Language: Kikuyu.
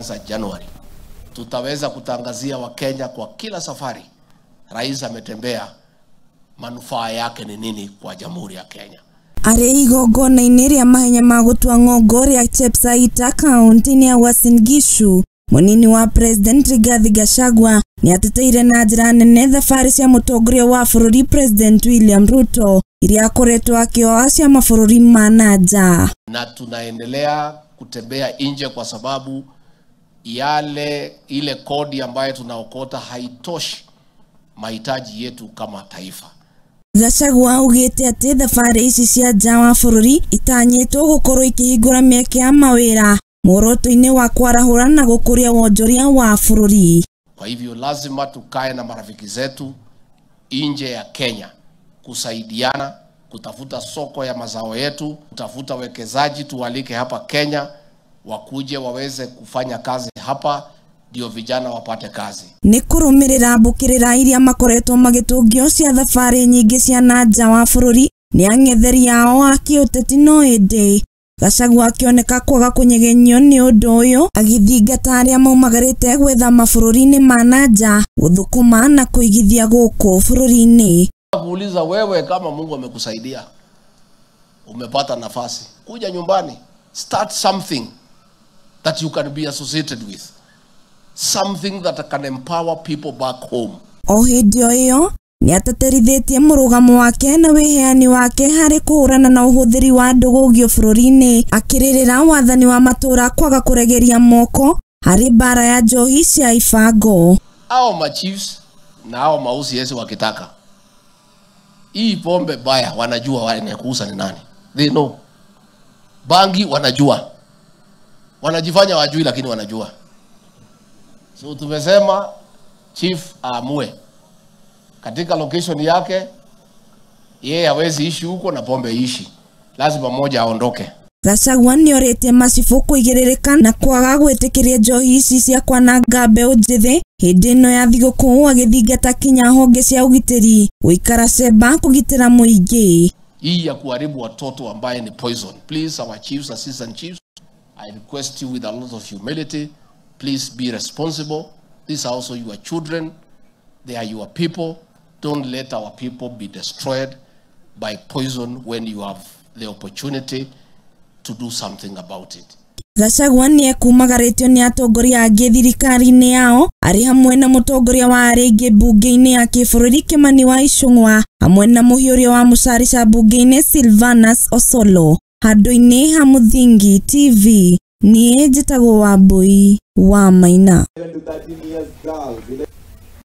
Tukianza Januari, tutaweza kutangazia Wakenya kwa kila safari rais ametembea, manufaa yake ni nini kwa Jamhuri ya Kenya. Arĩ igongona-inĩ rĩa mahenya ma gũtua ng'ongo rĩa Chepsaita kaunti-inĩ ya Uasin Gishu, mũnini wa President Rigathi Gachagua nĩateteire na njĩra nene thabarĩ cia mũtongoria wa bũrũri President William Ruto iria akoretwo akĩoa cia mabũrũri ma na nja. Na tunaendelea kutembea nje kwa sababu ile kodi ambayo tunaokota haitoshi mahitaji yetu kama taifa. Gachagua augĩte atĩ thabarĩ ici cia nja wa bũrũri itanyĩtwo gũkorwo ikĩhingũra mĩeke ya mawĩra muoroto-inĩ wa kwarahũra na gũkũria wonjoria wa bũrũri. Kwa hivyo lazima tukae na marafiki zetu nje ya Kenya kusaidiana, kutafuta soko ya mazao yetu, kutafuta wekezaji tuwalike hapa Kenya wakuje waweze kufanya kazi hapa ndio vijana wapate kazi. Nĩ kũrũmĩrĩra mbũkĩrĩra iria makoretwo magĩtũngio cia thabarĩ nyingĩ cia na nja wa bũrũri nĩ ang'etheri ao a kĩũteti no ĩndĩ Gachagua akĩoneka kwaga kũnyegenyio nĩ ũndũ ũyũ agĩthingata arĩa maumagarĩte gwetha mabũrũri-inĩ ma na nja gũthũkũma na kũigithia gũkũ bũrũri-inĩ. Kuuliza wewe, kama Mungu amekusaidia umepata nafasi, kuja nyumbani, start something that you can be associated with, something that can empower people back home. O hĩndĩ o ĩyo nĩateterithĩtie mũrũgamo wake na wĩheani wake harĩ kũhũrana na ũhũthĩri wa ndũgũgio bũrũri-inĩ, akĩrĩrĩra wathani wa matũra kwaga kũregeria moko harĩ mbara ya njohi cia ibango. Hao ma chiefs na hao ma OCS wakitaka hii pombe baya, wanajua wale kuuza ni nani. They know. Bangi wanajua, wanajifanya wajui lakini wanajua. So tumesema chief aamue katika location yake, yeye hawezi ishi huko na pombe ishi, lazima mmoja aondoke. Gachagua nĩorĩtie macibũ kũigĩrĩrĩka na kwaga gwĩtĩkĩria njohi ici cia kwananga mbeũ njĩthĩ hĩndĩ ĩno ya thigũkũ, agĩthingata kinya honge cia ũgitĩri gũikara cemba kũgitĩra mũingĩ. Hii ya kuharibu watoto ambaye ni poison. Please, our chiefs, assistant chiefs, I request you with a lot of humility, please be responsible. These are also your children. They are your people. Don't let our people be destroyed by poison when you have the opportunity to do something about it. Gachagua nĩekumagarĩtio nĩ atongoria angĩ thirikari-inĩ yao arĩ hamwe na mũtongoria wa arĩa aingĩ mbunge-inĩ ya kĩbũrũri Kimani wa Ichung'wa hamwe na mũhiũria wa mũcarica mbunge-inĩ Silvanus Osolo. Handũ-inĩ ha Mũthingi TV, niĩ njĩtagwo Wambui wa Maina. 7 to 13 years girls.